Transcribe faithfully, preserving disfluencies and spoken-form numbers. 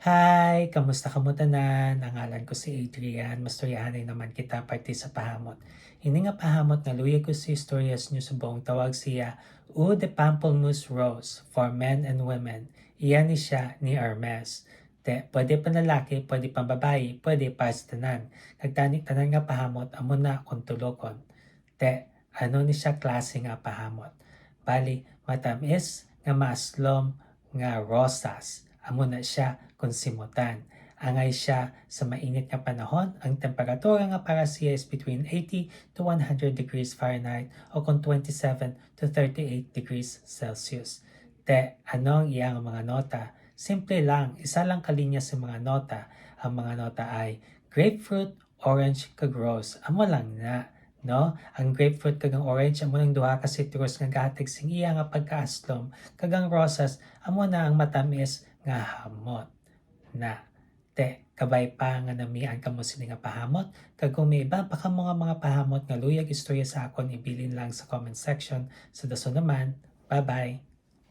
Hi! Kamusta kamo tanan? Ang ngalan ko si Adrian. Mastoryahanay naman kita parte sa pahamot. Ini nga pahamot nga luyag ko sa istorya sa inyo subong tawag siya Eau de Pamplemousse Rose for men and women. Iya ni siya ni Hermes. Te, pwede panlalaki, pwede pambabayi, pwede para sa tanan. Kag tani tanan nga pahamot amo na kung tulokon. Te, ano ni siya klase nga pahamot? Bali, matamis nga maaslom nga rosas. Amo na siya kung simutan. Angay siya sa mainit nga panahon, ang temperatura nga para siya is between eighty to one hundred degrees Fahrenheit o kung twenty-seven to thirty-eight degrees Celsius. Te, ano ang iyang mga nota? Simple lang, isa lang ka linya sa mga nota. Ang mga nota ay grapefruit, orange, kag rose. Amo lang na, no? Ang grapefruit kag ang orange amo nang duha ka citrus nga gahatag sing iya nga pagkaaslom, kag ang rosas amo na ang matamis nga hamot. Na, te, kabay pa nga namian kamo sini nga pahamot, kag kung may iba pa kamo nga mga pahamot nga luyag istorya sa akon, ibilin lang sa comment section. Sa dason naman, bye-bye!